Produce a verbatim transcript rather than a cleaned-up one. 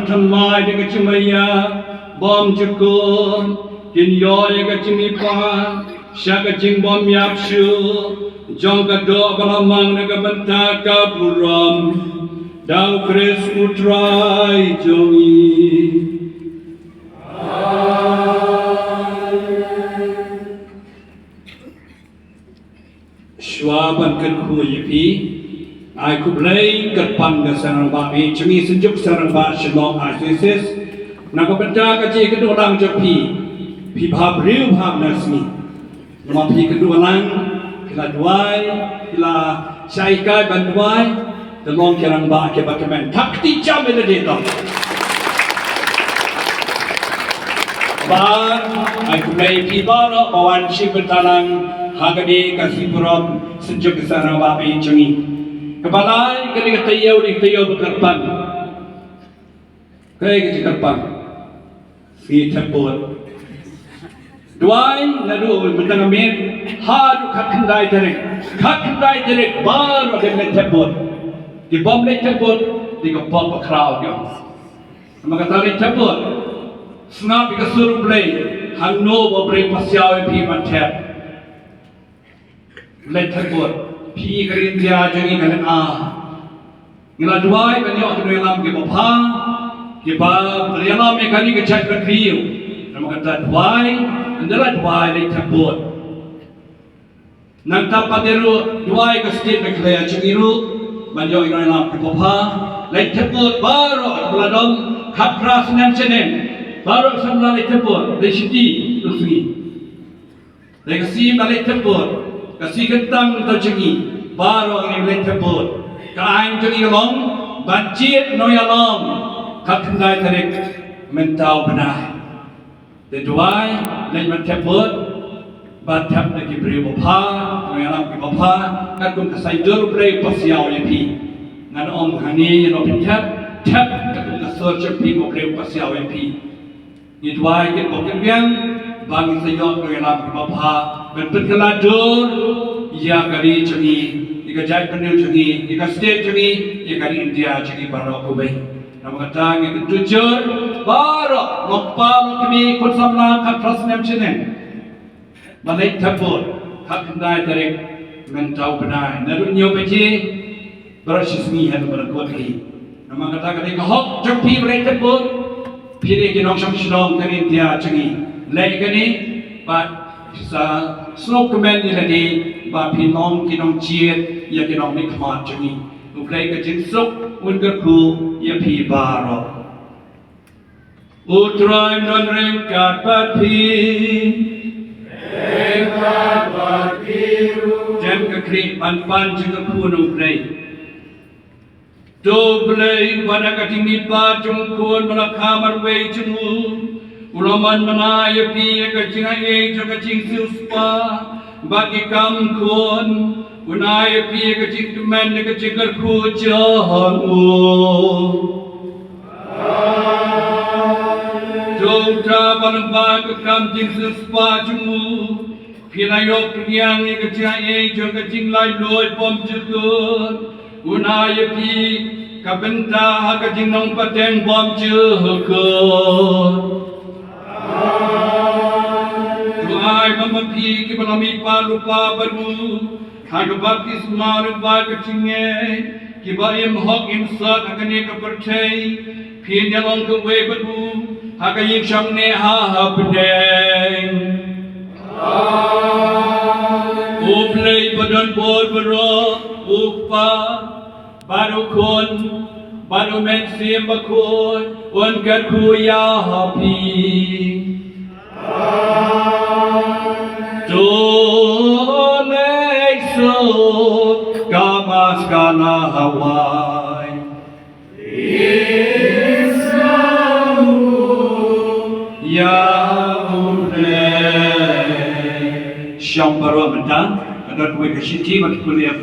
thymmai da ka jingmaïa bymjukut, kin ïoh ïa ka jingmihpat sha ka jingbymïap shuh jong ka doh ba la mang na ka bynta ka burom. Da U Khrist U Trai jong ngi. Shuwa ban kyrkhu ïa phi, ai khublei kyrpang ka Seng Rangbah, phi jong ngi, Synjuk Seng Rangbah Shnong Isis, na ka bynta ka jingkynduh lang jong phi. Phi bha briew bha na sngi. Namar phi kynduh lang, phi la duwai, phi la shah hikai ban duwai, te long ki rangbah kiba kmen. Thap kti jam ïa lade to. Bad ai khublei phi baroh ba wan shim bynta lang ha kane ka sngi purop Synjuk Seng Rangbah jong ngi. Kaba lai, kane ka taïew, kane ka taïew ba kyrpang. Kaei ka jingkyrpang? Sngi thep vote. Duwai naduh mynta ka miet haduh khatkhyndai tarik. Khatkhyndai tarik baroh dei ban leit thep vote. Ki bym leit thep vote, dei ka pop bakhraw ki ong. Namar kata leit thep vote. Sngap ïa ka sur U Blei, hangno ba U Blei u pasiaw ïa phi ban thep. Leit thep vote. Phi, ka ri India jong ngi ka lynga. Ngi la duwai ban ïoh ki nongïalam kiba bha, kiba ïalam ïa kane ka jaitbynriew. Namar kata duwai, ynda la duwai, leit thep vote. Nangta pat ruh duwai ka state Meghalaya jong ngi ruh ban ïoh ki nongïalam kiba bha. Leit thep vote baroh, kiba la dom khatphra snem shaneng. Baroh samla leit thep vote, leit shuti, leit sngi. Dei ka sngi ba leit thep vote, ka sngi kyntang to jong ngi, baroh ngi leit thep vote. Ka aiñ jong ngi ka long ban jied nongïalam khatkhyndai tarik mynta u bnai. Te duwai, leit ban thep vote, ban thep da ki briew ba bha, nongïalam kiba bha, katkum ka saiñdur U Blei u pasiaw ïa phi. Ngan ong hangne ïa no phi thep, thep katkum ka sur jong phi ba U Blei u pasiaw ïa phi. Ngi duwai kit bok kit biang ba ngin sa ïoh nongïalam kiba bha ban pynkylla dur ïa ka ri jong ngi, ïa ka jaitbynriew jong ngi, ïa ka state jong ngi, ïa ka ri India jong ngi baroh kawei. Namar kata ngi kyntu jur baroh, long kpa long kmie, khun samla khatphra snem shaneng, ban leit thep vote khatkhyndai tarik mynta u bnai naduh hynñiew baje baroh shi sngi haduh ba la kut hi. Namar kata ka dei ka hok jong phi ba leit thep vote. Phi dei ki nongshong shnong ka ri India jong ngi. Leh kane bad sa sngewkmen ïa lade ba phin long ki nongjied ïa ki nongmihkhmat jong ngi. U Blei ka jingsuk un kyrkhu ïa phi baroh. U Trai un don ryngkat bad phi. Ryngkat bad phi ruh. Dem ka khlieh ban pan jingkyrkhu na U Blei. To U Blei, uba da ka jingmihpat jong u Khun ba la kha marwei jong u, u la mon bynta ïa phi ïa ka jingaiei jong ka jingsiewspah bad ki kam khun, un ai ïa phi ïa ka jingkmen ïa ka jingkyrkhu jong u. To uta ba lyngba ka kam jingsiewspah jong u phi la ïoh pdiang ïa ka jingaiei jong ka jinglaitluid bymjukut, un ai ïa phi ka bynta ha ka jingnongpateng bymjukut. To ai ba ma phi kiba la mihpat lypa bad u ha ka baptisma lyngba ka jingngeit, kiba im hok im sot ha kane ka pyrthei, phin ïalong kawei bad u ha ka ïingshong neh ha hapdeng. U Blei ba don bor baroh, u Kpa bad u Khun bad u Mynsiem Bakhuid, un kyrkhu ïa phi. To leit suk ka Mass ka la hawai. Ïa U Blei. Shong baroh mynta, ka don kawei ka shithi ba ki pule ïa